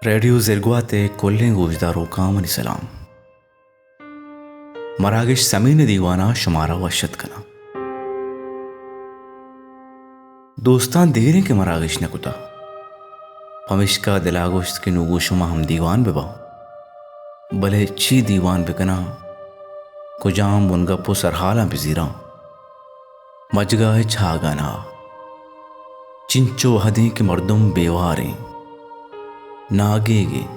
ریڈیو زرگوات ءِ کلیں گوشداروکاں منی سلام۔ مراگش سمین ءِ دیوان ءَ شمارا وش اتک کناں۔ دوستاں، دیریں کہ مراگش نہ کتہ، پمیشکا دل ءَ گوشت کہ نوں گوں شما ہم دیوان بہ باں۔ بلے چی دیوان بہ کناں؟ کجام بنگپ ءُ سرحالاں بہ زیراں؟ مجگا ءِ چاگان ءَ چنچو وہدیں کہ مردم بے واریں، ناگیگیں،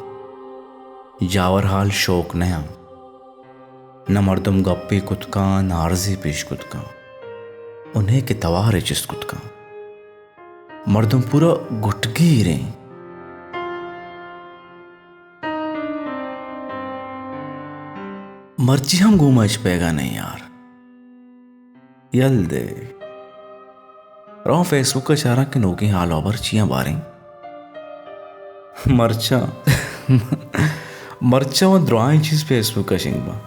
جاور حال شوک نیاں۔ نہ مردم گپے کت کاں، نہ عرضے پیش کت کاں، ءُ نئے کہ توارے چست کت کاں۔ مردم پورا گٹگیریں۔ مرچی ہم گوں ما ہچ پیگا نئیں یار۔ یل دے۔ رواں فیس بک ءَ چاراں کہ نوکیں حال ءُ ہبر چیاں باریں۔ مرچاں، مرچاں وَ درائیں چیز فیس بک ءَ شنگ باں۔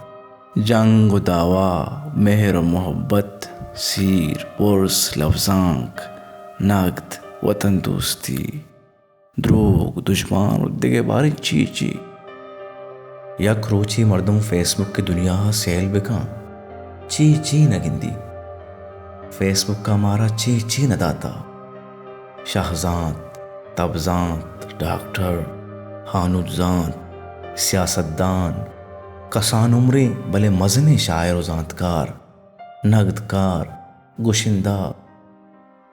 جنگ ءُ دعوا، مہر ءُ محبت، سیر، پرس، لبزانک، نگد، وطن دوستی، دروگ، دژمان ءُ دگہ باریں چی چی۔ یک روچے مردم فیس بک ءِ دنیا ءَ سیل بکاں، چی چی نہ گندی۔ فیس بک ءَ مارا چی چی نہ داتا۔ شہزانت، تبزانت، ڈاکٹر، ہانود زانت، سیاستدان، کسان عمریں بلے مزنیں شاعر ءُ زانتکار، نگدکار، گشندہ،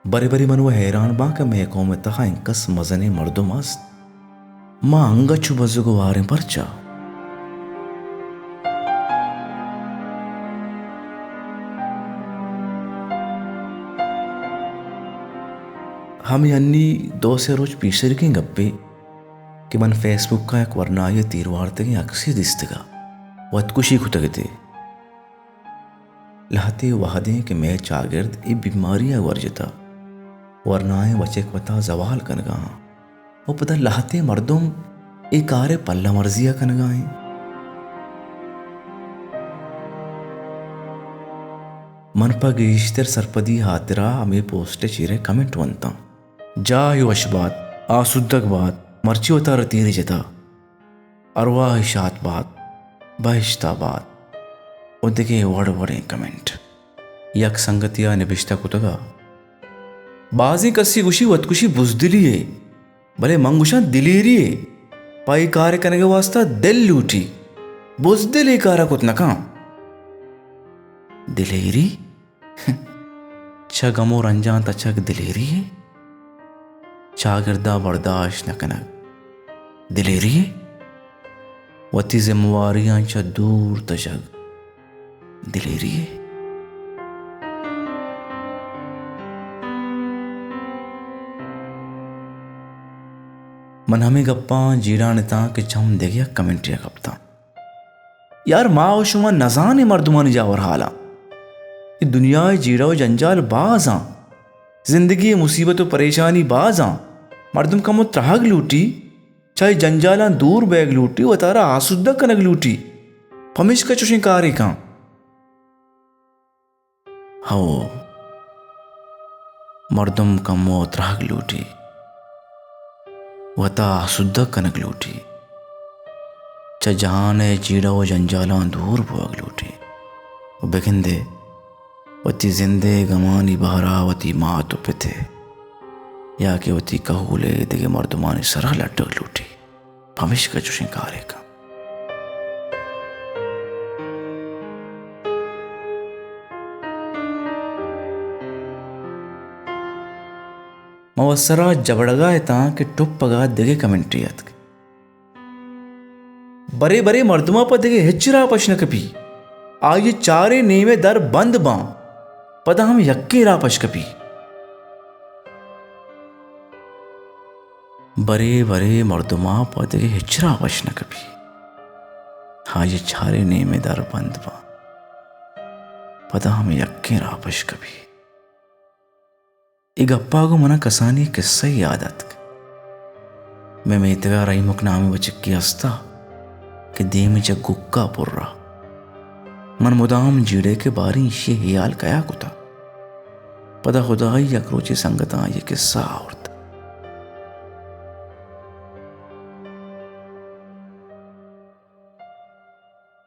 برے برے من وَ حیران باں کہ مئے قوم ءِ تہا انکس مزنیں مردم است، ما انگت چو بزگ ءُ واریں پرچا؟ ہمے انی دو سے روچ پیسریگیں گپے کہ من فیس بک ءَ یک ورنایے ءِ تیر وارتگیں عکسے دیستگ ءُ وتکشی کتگ اتے۔ لہتے وہدیں کہ مئے چاگرد اے بیماری ءَ گور جتہ، ورنائیں بچک وتا زوال کنگا آں ءُ پدا لہتے مردم اے کار ءِ پلہ مرزی ءَ کنگا ایں۔ من پہ گیشتر سرپدی ہاترا ہمے پوسٹ ءِ چیرا کمنٹ ونتاں۔ جاہ وش بات، آسودگ بات، مرچی وتارا تیرے جتہ۔ ارواہ شات بات، بہشت آباد ءُ دگہ وڑ وڑیں کمنٹ۔ یک سنگتے ءَ نبشتہ کتگ ءَ، بازیں کسے گوشی وتکشی بزدلی یے، بلے من گوشاں دلیری یے۔ پہ اے کار ءِ کنگ ءِ واستا دل لوٹی، بزدل اے کار ءَ کت نہ کن۔ دلیری؟ چہ گم ءُ رنجاں تچگ دلیری یے؟ چاگرد ءَ برداشت نہ کنگ دلیری یے؟ وتی زمواریاں چہ دور تچگ دلیری یے؟ من ہمے گپاں جیڑان اتاں کہ چم دگہ یک کمنٹے ءَ کپتاں۔ یار، ما ءُ شما نزانیں مردمانی جاور حالاں۔ اے دنیا ءِ جیڑہ ءُ جنجال باز آں۔ زندگی ءِ مصیبت ءُ پریشانی باز آں۔ مردم کمو ترہگ لوٹی، چہ اے جنجالاں دور بئیگ لوٹی، وتارا آسودہ کنگ لوٹی۔ پمیشکا چوشیں کارے کن۔ ہو، مردم کمو ترہگ لوٹی، وتا آسودگ کنگ لوٹی، چہ جہان ءِ جیڑہ ءُ جنجالاں دور بوگ لوٹی ءُ بگندے وتی زند ءِ گمانی بہرا وتی مات ءُ پت ءِ یا کہ وتی کہول ءِ دگہ مردمانی سرا لڈگ لوٹی۔ پمیشکا چوشیں کارے کن۔ ما وسرا جبڑگا اتاں کہ ٹپگا دگہ کمنٹے اتک۔ برے برے مردما پہ دگہ ہچ راہ پش نہ کپی۔ آئی چاریں نیمے در بند باں، پدا ہم یکیں راہ پش کپی۔ برے برے مردما پہ دگہ ہچ راہ پش نہ کپی۔ آئی چاریں نیمے در بند باں، پدا ہم یکیں راہ پش کپی۔ اے گپا گوں منا کسانی کسہ یاد اتک۔ مئے میتگا رحیمک نامیں بچکے ہستا کہ دیم چہ گکا پرا۔ من مدام جیڑے کہ باریں ایشی ہیال کیا کتا۔ پدا خدائی یک روچے سنگتاں آئی کسہ آورت۔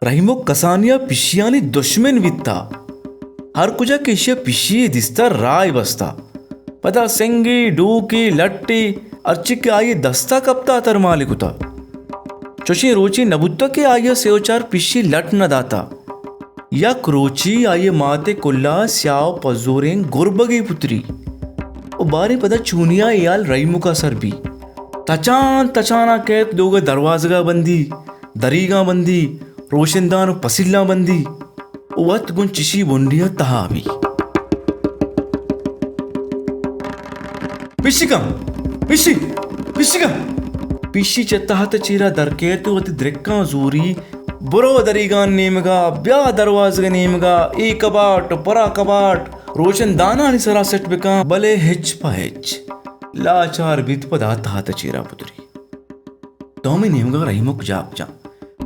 رحیمک کسانی ءَ پشیانی دشمن بیتا۔ ہر کجا کہ ایشی ءَ پشی یے دیستا، راہ ئے بستا۔ پدا سنگے، ڈوکے، لٹے، ہرچی کہ آئی ءِ دستا کپتا، ترمال ئے کتا۔ چوشیں روچے نہ بوتا کہ آئی ءَ سے و چار پشی لٹ نہ داتا۔ یک روچے آئی ءِ مات ءِ کلا سیاہ و پزوریں گربگے پتری۔ و باریں پدا چونیا اے حال رحیمک ءَ سر بی۔ تچان تچانا کیت لوگ ءِ دروازگا بندی، دریگاں بندی، روشندان و پسیلاں بندی، وت گوں چشی بنڈی ءَ تہا بی۔ پشی کم، پشی، پشی کم۔ پشی چہ تہت ءِ چیرا در کیت و وتی درکاں زوری، برو دریگان نیمگا، بیا دروازگ نیمگا، اے کباٹ، پرا کباٹ، روشن دانانی سرا سٹ بکن، بلے ہچ پہ ہچ۔ لاچار بیت پدا تہت ءِ چیرا پتری۔ دومی نیمگا رحیمک جاپ جاں۔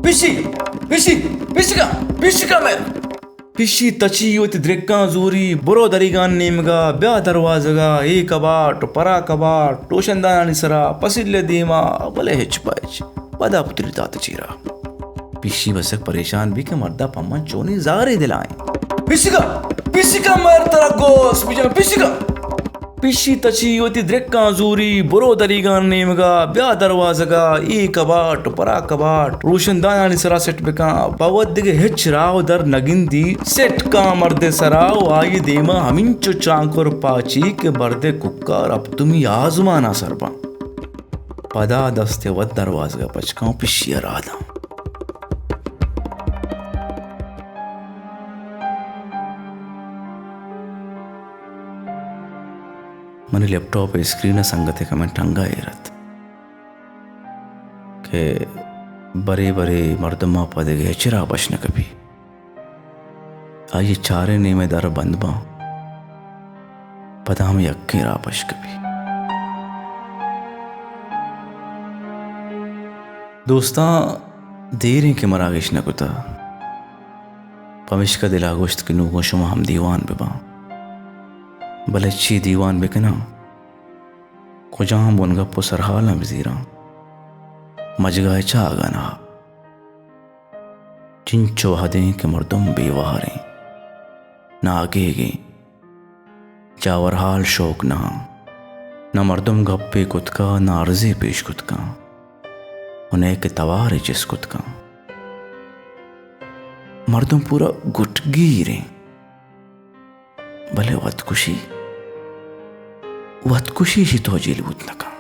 پشی! پشی! پشکا! پشکا مئے! پشی تچی وتی درکاں زوری، برو دریگان نیمگا، بیا دروازگا، اے کباٹ، پرا کباٹ، روشندانانی سرا، پسیل ءِ دیما، بلے ہچ پہ ہچ۔ پدا پتری تہت ءِ چیرا۔ پشی بس یک پریشان بی کہ مردا پہ من چونیں زارے دلائیں۔ پشکا! پشکا مئے! ترا گوس بجن، پشکا! پشی تچی وتی درکاں زوری، برو دریگان نیمگا، بیا دروازگا، اے کباٹ، پرا کباٹ، روشندانانی سرا سٹ بکن۔ پہ وت دگہ ہچ راہ و در نگندی، سٹ کاں مردے سرا و آئی دیما ہمینچو چانکر پاچی کہ مردے ککار ہپتمی آزمانا سر باں۔ پدا دستے وت دروازگا پچ کاں و پشی ءَ راہ داں۔ منی لیپ ٹاپ ءِ اسکرین ءَ سنگتے کمنٹ انگا ایر ات کہ برے برے مردماں پہ دگہ ہچ راہ پش نہ کپی۔ آئی ءِ چاریں نیمے در بند باں، پدا ہم یکیں راہ پش کپی۔ دوستاں، دیریں کہ مراگش نہ کتا، پمیشکا دلا گوشت کہ نوں گوں شما ہم دیوان بباں۔ بلے چی دیوان بکناں؟ کجام بنگپ و سرحالاں بزیراں؟ مجگا ءِ چاگا نہ۔ چنچو وہدیں کہ مردم بے واریں، ناگیگیں، جاورحال شوک نہ آں۔ نہ مردم گپے کتکا، نہ عرضے پیش کتکاں، و نئے کہ توارے چست کتکاں۔ مردم پورا گٹگیریں۔ بلے وتکشی، وتکشی اشی توجیل بوت نہ کن۔